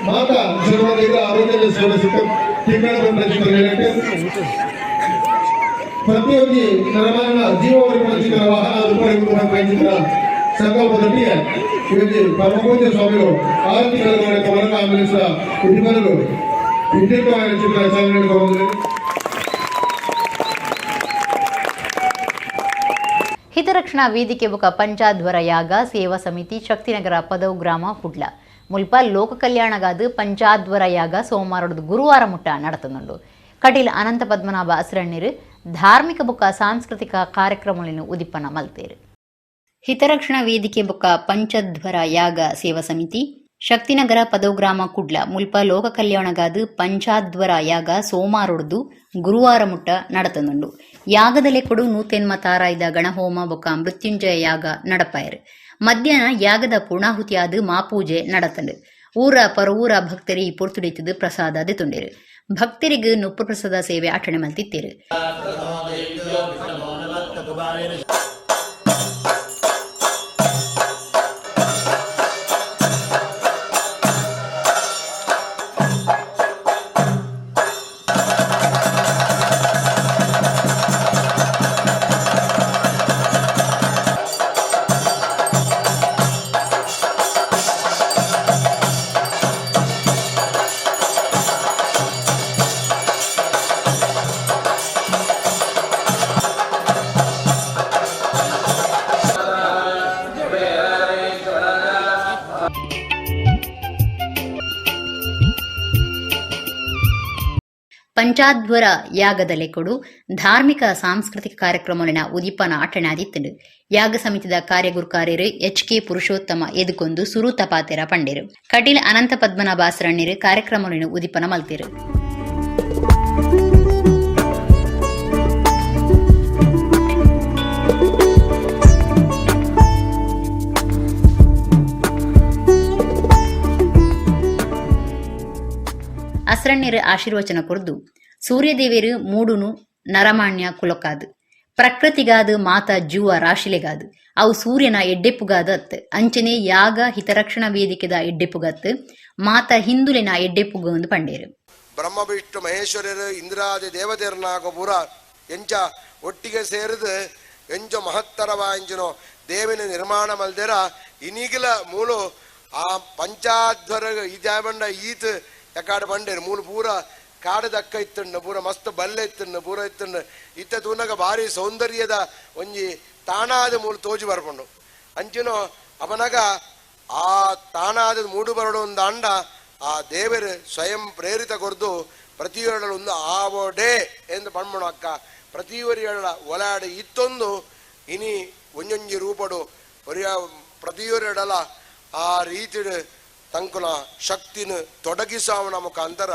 ಮಾತ ಜನರಿಗೆ ಆರೋಗ್ಯದ ಸೇವೆ ಸಿಕ್ಕ ತಿಂಗಳ ಪ್ರತಿಯೊಂದು ನರಮಾನ ಜೀವವರೆಗೆ ವಾಹನ ರೂಪಣೆ ಸಂಕಲ್ಪದೊಟ್ಟಿಗೆ ಇಲ್ಲಿ ಪರಮಪೂಜ್ಯ ಸ್ವಾಮಿಗಳು 6 ತಿಂಗಳ ವರಕ ಆಂಬುಲೆನ್ಸ್ ಉದ್ದಿಮಗಳು ವಿದ್ಯುತ್ ಚಿತ್ರ ಚಾಲನೆ ನೀಡಿದರು. ಹಿತರಕ್ಷಣಾ ವೇದಿಕೆ ಬೊಕ ಪಂಚಾಧ್ವರ ಯಾಗ ಸೇವಾ ಸಮಿತಿ, ಶಕ್ತಿನಗರ, ಪದವು ಗ್ರಾಮ, ಕುಡ್ಲ ಮುಲ್ಪ ಲೋಕ ಕಲ್ಯಾಣಗಾದ ಪಂಚಾಧ್ವರ ಯಾಗ ಸೋಮವಾರದ ಗುರುವಾರ ಮುಟ್ಟ ನಡತನುಂಡು. ಕಟೀಲ್ ಅನಂತ ಪದ್ಮನಾಭ ಅಸ್ರಣ್ಣೀರು ಧಾರ್ಮಿಕ ಬೊಕ ಸಾಂಸ್ಕೃತಿಕ ಕಾರ್ಯಕ್ರಮಗಳನ್ನು ಉದಿಪನ ಮಲ್ತೇರು. ಹಿತರಕ್ಷಣಾ ವೇದಿಕೆ ಬೊಕ ಪಂಚಧ್ವರ ಯಾಗ ಸೇವಾ ಸಮಿತಿ, ಶಕ್ತಿನಗರ, ಪದವು ಗ್ರಾಮ, ಕುಡ್ಲ ಮುಲ್ಪ ಲೋಕ ಕಲ್ಯಾಣಗಾದ ಪಂಚಾಧ್ವರ ಯಾಗ ಸೋಮಾರೊಡ್ದು ಗುರುವಾರ ಮುಟ್ಟ ನಡತನುಂಡು. ಯಾಗದ ಲೆಕ್ಕಡು ನೂತೆನ್ಮ ತಾರಾಯ್ದ ಗಣಹೋಮ ಬೊಕ ಮೃತ್ಯುಂಜಯ ಯಾಗ ನಡಪಾಯರು. ಮಧ್ಯಾಹ್ನ ಯಾಗದ ಪೂರ್ಣಾಹುತಿಯಾದ ಮಾಪೂಜೆ ನಡತಂಡು. ಊರ ಪರವೂರ ಭಕ್ತರಿ ಈ ಪೊರ್ತುಡಿತದು ಪ್ರಸಾದ ದೆತೊಂಡಿರು. ಭಕ್ತರಿಗೆ ನುಪ್ಪು ಪ್ರಸಾದ ಸೇವೆ ಆಚರಣೆ ಮಲ್ತಿತ್ತೇರು. ಪಂಚಾಧ್ವರ ಯಾಗದ ಲೆಕ್ಕಡು ಧಾರ್ಮಿಕ ಸಾಂಸ್ಕೃತಿಕ ಕಾರ್ಯಕ್ರಮಗಳಿನ ಉದೀಪನ ಆಟಣೆ ಆದಿತ್ತಂಡು. ಯಾಗ ಸಮಿತಿದ ಕಾರ್ಯಗುರುಕಾರ್ಯರು ಎಚ್ ಕೆ ಪುರುಷೋತ್ತಮ ಎದುಕೊಂದು ಸುರೂತ ಪಾತೆರ ಪಂಡೇರು. ಕಟೀಲ್ ಅನಂತ ಪದ್ಮನಾಭ ಆಸರಣ್ಯರು ಕಾರ್ಯಕ್ರಮಗಳನ್ನು ಉದಿಪನ ಮಲ್ತೇರು. ಅಸ್ರಣ್ಯರು ಆಶೀರ್ವಚನ ಕೊರ್ದು, ಸೂರ್ಯದೇವರು ಮೂಡುನು ನರಮಾಣ್ಯ ಕುಲಕಾದು, ಪ್ರಕೃತಿಗಾದು, ಮಾತ ಜೂವ ರಾಶಿಲೆಗಾದು, ಅವು ಸೂರ್ಯನ ಎಡ್ಡೆಪ್ಪುಗಾದ ಅತ್. ಅಂಚನೆ ಯಾಗ ಹಿತರಕ್ಷಣಾ ವೇದಿಕೆದ ಎಡ್ಡೆಪ್ಪುಗತ್ತು, ಮಾತ ಹಿಂದುಲಿನ ಎಡ್ಡೆಪ್ಪುಗು ಒಂದು ಪಂಡೇರು. ಬ್ರಹ್ಮ ವಿಷ್ಣು ಮಹೇಶ್ವರರು ಇಂದ್ರಾದಿ ದೇವತೆಯರ್ನಾಗ ಪೂರ ಎಂಚ ಒಟ್ಟಿಗೆ ಸೇರಿದು ಎಂಚ ಮಹತ್ತರವಾಂಚಿನೋ ದೇವಿನ ನಿರ್ಮಾಣ ಮಲ್ದೆರ. ಇನಿಗಿಲ ಮೂಲು ಆ ಪಂಚಾಧ್ವರ ಈ ಜಾಬಂಡ ಈತ್ ಎಕಾಡ ಬಂಡೇರು ಮೂಲು ಪೂರ ಕಾಡು ದಕ್ಕ ಇತ್ತುಂಡು, ಪೂರ ಮಸ್ತ್ ಬಲ್ಲೆ ಇತ್ತುಂಡು, ಪೂರ ಇತ್ತುಂಡು. ಇತ್ತ ತೂನಗ ಭಾರಿ ಸೌಂದರ್ಯದ ಒಂಜಿ ತಾಣಾದ ಮೂಲು ತೋಜಿ ಬರ್ಪುಂಡು. ಅಂಚಿನೋ ಅವನಗ ಆ ತಾಣಾದ ಮೂಡು ಬರಡು ಒಂದು ಅಂಡ ಆ ದೇವರು ಸ್ವಯಂ ಪ್ರೇರಿತ ಕೊರ್ದು ಪ್ರತಿಯೊರಡಲು ಒಂದು ಆವೋಡೆ ಎಂದು ಪಣ್ಮಣು ಅಕ್ಕ. ಪ್ರತಿಯೊರಿಯಡ ಒಲಾಡಿ ಇತ್ತೊಂದು ಇನಿ ಒಂಜೊಂಜಿ ರೂಪಡು ಒರಿಯ ಪ್ರತಿಯೊರಿಯಡಲ ಆ ರೀತಿ ತಂಕುನ ಶಕ್ತಿನ ತೊಡಗಿಸಾವನ ಮುಖಾಂತರ.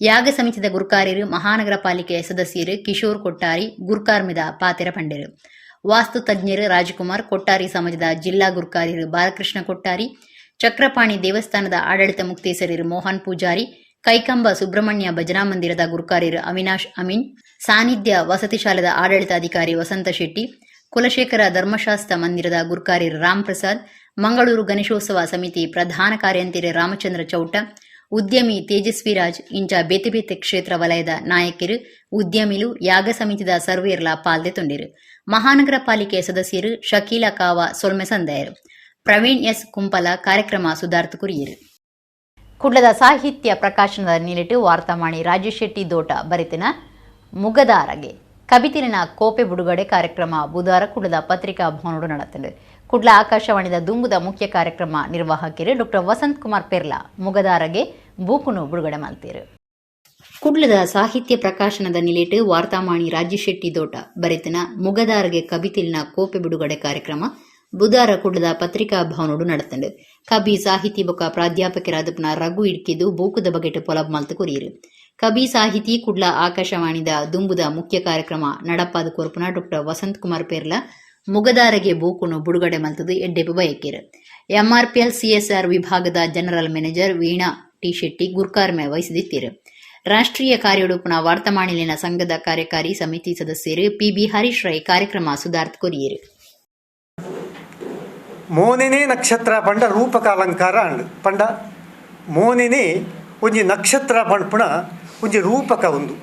ಯಾಗ ಸಮಿತಿದ ಗುರುಕಾರ್ಯರು ಮಹಾನಗರ ಪಾಲಿಕೆಯ ಸದಸ್ಯರು ಕಿಶೋರ್ ಕೊಟ್ಟಾರಿ ಗುರ್ಕಾರ್ಮಿದ ಪಾತೆರ ಪಂಡೆರು. ವಾಸ್ತು ತಜ್ಞರು ರಾಜಕುಮಾರ್, ಕೊಟ್ಟಾರಿ ಸಮಾಜದ ಜಿಲ್ಲಾ ಗುರ್ಕಾರ್ಯರು ಬಾಲಕೃಷ್ಣ ಕೊಟ್ಟಾರಿ, ಚಕ್ರಪಾಣಿ ದೇವಸ್ಥಾನದ ಆಡಳಿತ ಮುಕ್ತೇಸರರು ಮೋಹನ್ ಪೂಜಾರಿ, ಕೈಕಂಬ ಸುಬ್ರಹ್ಮಣ್ಯ ಭಜನಾ ಮಂದಿರದ ಗುರುಕಾರ್ಯರು ಅವಿನಾಶ್ ಅಮೀನ್, ಸಾನ್ನಿಧ್ಯ ವಸತಿ ಶಾಲೆದ ಆಡಳಿತಾಧಿಕಾರಿ ವಸಂತ ಶೆಟ್ಟಿ, ಕುಲಶೇಖರ ಧರ್ಮಶಾಸ್ತ್ರ ಮಂದಿರದ ಗುರುಕಾರ್ಯರು ರಾಮ್ ಪ್ರಸಾದ್, ಮಂಗಳೂರು ಗಣೇಶೋತ್ಸವ ಸಮಿತಿ ಪ್ರಧಾನ ಕಾರ್ಯಂತೆರ್ ರಾಮಚಂದ್ರ ಚೌಟ, ಉದ್ಯಮಿ ತೇಜಸ್ವಿ ರಾಜ್ ಇಂಚ ಬೇತೆ ಬೇತೆ ಕ್ಷೇತ್ರ ವಲಯದ ನಾಯಕರು, ಉದ್ಯಮಿಲು, ಯಾಗ ಸಮಿತಿದ ಸರ್ವೇರ್ಲ ಪಾಲ್ದೆ ತೊಂಡಿರು. ಮಹಾನಗರ ಪಾಲಿಕೆ ಸದಸ್ಯರು ಶಕೀಲಾ ಕಾವ ಸೊಲ್ಮೆ ಸಂದಾಯರು. ಪ್ರವೀಣ್ ಎಸ್ ಕುಂಪಲ ಕಾರ್ಯಕ್ರಮ ಸುಧಾರ್ಥ ಕುರಿಯರು. ಕುಡ್ಲದ ಸಾಹಿತ್ಯ ಪ್ರಕಾಶನದ ನಿಲೆಟು ವಾರ್ತಾಮಾಣಿ ರಾಜೇಶ್ ಶೆಟ್ಟಿ ದೋಟ ಬರೆತಿನ ಮುಗದಾರಗೆ ಕಬಿತಿರಿನ ಕೋಪೆ ಬಿಡುಗಡೆ ಕಾರ್ಯಕ್ರಮ ಬುಧವಾರ ಕುಡ್ಲದ ಪತ್ರಿಕಾ ಭವನೋಡು ನಡೆತಂಡು. ಕುಡ್ಲ ಆಕಾಶವಾಣಿದ ದುಂಬುದ ಮುಖ್ಯ ಕಾರ್ಯಕ್ರಮ ನಿರ್ವಾಹಕರು ಡಾಕ್ಟರ್ ವಸಂತ್ ಕುಮಾರ್ ಪೆರ್ಲಾ ಮುಗದಾರಗೆ ಬೂಕುನು ಬಿಡುಗಡೆ ಮಲ್ತೇರು. ಕುಡ್ಲದ ಸಾಹಿತ್ಯ ಪ್ರಕಾಶನದ ನಿಲೆಟು ವಾರ್ತಾಮಾಣಿ ರಾಜೇಶ್ ಶೆಟ್ಟಿ ದೋಟ ಬರೆತನ ಮುಗದಾರಗೆ ಕಬಿತಿಲ್ನ ಕೋಪೆ ಬಿಡುಗಡೆ ಕಾರ್ಯಕ್ರಮ ಬುಧವಾರ ಕುಡ್ಲದ ಪತ್ರಿಕಾ ಭವನೋಡು ನಡೆತಂಡು. ಕಬಿ, ಸಾಹಿತಿ ಬೊಕ ಪ್ರಾಧ್ಯಾಪಕರಾದಪನ ರಘು ಇಡ್ಕಿದು ಬೂಕುದ ಬಗೆಟ್ ಪೊಲಬ್ ಮಲ್ತು ಕೊರಿಯರು. ಕಬಿ, ಸಾಹಿತಿ, ಕುಡ್ಲ ಆಕಾಶವಾಣಿದ ದುಂಬುದ ಮುಖ್ಯ ಕಾರ್ಯಕ್ರಮ ನಡಪಾದ ಕೊರ್ಪುನ ಡಾಕ್ಟರ್ ವಸಂತ್ ಕುಮಾರ್ ಪೆರ್ಲ ಮುಗದಾರಗೆ ಬೂಕುನು ಬುಡುಗಡೆ ಮಲ್ತದು ಎಡ್ಡೆಪು ಬಯಕೇರು. ಎಂಆರ್ಪಿಎಲ್ ಸಿಎಸ್ಆರ್ ವಿಭಾಗದ general manager Veena T Shetty ಗುರ್ಕಾರ್ಮೆ ವಹಿಸಿದಿತ್ತೀರು. ರಾಷ್ಟ್ರೀಯ ಕಾರ್ಯೊಡುಪುನ ವಾರ್ತಮಾನಿಲಿನ ಸಂಘದ ಕಾರ್ಯಕಾರಿ ಸಮಿತಿ ಸದಸ್ಯರು ಪಿಬಿ ಹರೀಶ್ ರೈ ಕಾರ್ಯಕ್ರಮ ಸುಧಾರ್ತ್ ಕೊರಿಯರು. ಮೋನೆನೇ ನಕ್ಷತ್ರ ಪಂಡ ರೂಪಕ ಅಲಂಕಾರ ಅಂಡ್ ಪಂಡ ಮೋನೆನೇ ಒಂಜಿ ನಕ್ಷತ್ರ ಪನ್ಪುನ ಒಂಜಿ ರೂಪಕ ಉಂದು.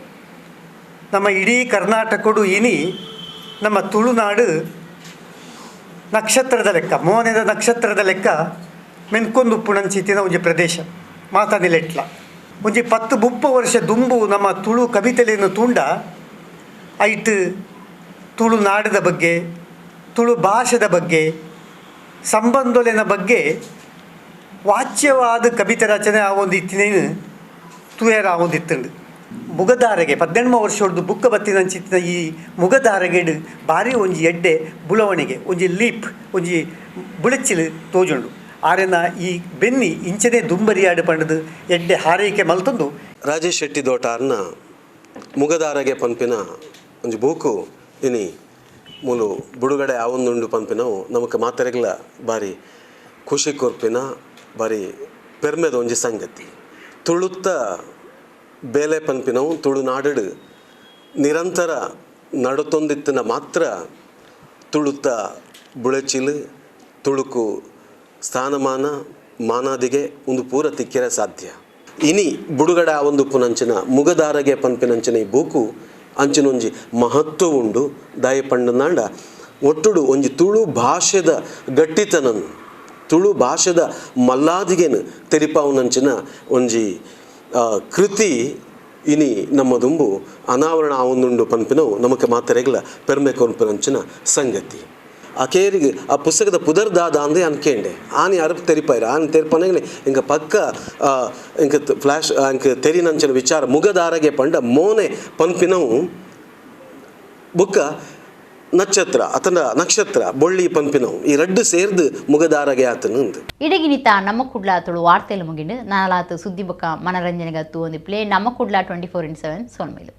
ನಮ್ಮ ಇಡೀ ಕರ್ನಾಟಕಡು ಇನಿ ನಮ್ಮ ತುಳುನಾಡು ನಕ್ಷತ್ರದ ಲೆಕ್ಕ, ಮೋನೆದ ನಕ್ಷತ್ರದ ಲೆಕ್ಕ ಮೆನ್ಕೊಂದು ಉಪ್ಪುನಂಚಿತ್ತಿನ ಒಂಜಿ ಪ್ರದೇಶ ಮಾತಾನಿಲೆಟ್ಲ. ಒಂಜಿ 10-30 ವರ್ಷ ದುಂಬು ನಮ್ಮ ತುಳು ಕವಿತೆಲೆನು ತೂಂಡ ಐಟ್ ತುಳುನಾಡದ ಬಗ್ಗೆ, ತುಳು ಭಾಷೆದ ಬಗ್ಗೆ, ಸಂಬಂಧೊಲೆನ ಬಗ್ಗೆ ವಾಚ್ಯವಾದ ಕವಿತೆ ರಚನೆ ಆವೊಂದಿತ್ತಿನೇನು ತೂಯರ ಆವೊಂದಿತ್ತುಂಡು. ಮುಗದಾರೆಗೆ 18 ವರ್ಷೊಡ್ದು ಬುಕ್ಕ ಬತ್ತಿನಂಚಿತ್ತಿನ ಈ ಮುಗದಾರೆಗೆಡ್ ಭಾರಿ ಒಂಜಿ ಎಡ್ಡೆ ಬುಳವಣಿಗೆ, ಒಂಜಿ ಲೀಪ್, ಒಂಜಿ ಬುಳೆಚ್ಚಿಲು ತೋಜುಂಡು. ಆರೆನ ಈ ಬೆನ್ನಿ ಇಂಚನೇ ದುಂಬರಿಯಾಡು ಪಂಡದು ಎಡ್ಡೆ ಹಾರೈಕೆ ಮಲ್ತೊಂದು. ರಾಜೇಶ್ ಶೆಟ್ಟಿ ದೋಟಾರ್ನ ಮುಗದಾರಗೆ ಪನ್ಪಿನ ಒಂಜಿ ಬೂಕು ಇನಿ ಮೂಲು ಬುಡುಗಡೆ ಆವೊಂದುಂಡು ಪನ್ಪಿನವು ನಮಕ್ ಮಾತೆರೆಗ್ಲ ಬಾರಿ ಖುಷಿ ಕೊರ್ಪಿನ ಬಾರಿ ಪೆರ್ಮೆದ ಒಂಜಿ ಸಂಗತಿ. ತುಳುತ್ತ ಬೇಲೆ ಪನ್ಪಿನವು ತುಳುನಾಡು ನಿರಂತರ ನಡತೊಂದಿತ್ತಿನ ಮಾತ್ರ ತುಳುತ್ತ ಬುಳೆಚಿಲು, ತುಳುಕು ಸ್ಥಾನಮಾನ ಮಾನಾದಿಗೆ ಒಂದು ಪೂರ ತಿಕ್ಕಿರ ಸಾಧ್ಯ. ಇನಿ ಬುಡುಗಡೆ ಒಂದು ಪುನಂಚಿನ ಮುಗದಾರಗೆ ಪನ್ಪಿನಂಚಿನ ಈ ಬೂಕು ಅಂಚಿನೊಂಜಿ ಮಹತ್ವ ಉಂಡು. ದಾಯ ಪಂಡನಾಂಡ ಒಟ್ಟುಡು ಒಂಜಿ ತುಳು ಭಾಷೆದ ಗಟ್ಟಿತನನ್ನು, ತುಳು ಭಾಷೆದ ಮಲ್ಲಾದಿಗೆನು ತೆರಿಪಾವುನಂಚಿನ ಒಂಜಿ ಕೃತಿ ಇನಿ ನಮ್ಮ ದುಂಬು ಅನಾವರಣ ಆವೊಂದುಂಡು ಪನ್ಪಿನವು ನಮಕ್ ಮಾತೆರೆಗ್ಲ ಪೆರ್ಮೆ ಕೊರ್ಪಿನಂಚಿನ ಸಂಗತಿ. ಆ ಕೇರಿಗೆ ಆ ಪುಸ್ತಕದ ಪುದರ್ದಾದ ಅಂದೆ ಅನ್ಕೇಂಡೆ ಆನಿ ಅರಬ್ ತೆರಿಪಾಯಿರ ಆನೆ ತೆರಿಪನಗನೆ ಇಂಕ ಪಕ್ಕ ಇಂಕ ಫ್ಲಾಶ್ ಇಂಕ ತೆರಿನಂಚಿನ ವಿಚಾರ ಮುಗದಾರಗೆ ಪಂಡ ಮೋನೆ ಪನ್ಪಿನವು ಬುಕ್ಕ ನಕ್ಷತ್ರ ಅತನ ನಕ್ಷತ್ರ ಬೊಳ್ಳಿ ಪನ್ಪಿನವು ಈ ರಡ್ಡು ಸೇರ್ದು ಮುಗದಾರಗೆ ಆತನು ಅಂದು. ಇಡಗಿನಿತ ನಮ್ಮ ಕುಡ್ಲ ತುಳು ವಾರ್ತೆಲು ಮುಗಿಂಡು ನಾಲಾತು ಸುದ್ದಿ ಬೊಕ್ಕ ಮನರಂಜನೆಗತ್ತು ಒಂದು ಪ್ಲೇ ನಮ್ಮ ಕುಡ್ಲ 24x7 ಸೋನ್ಮೇಲು.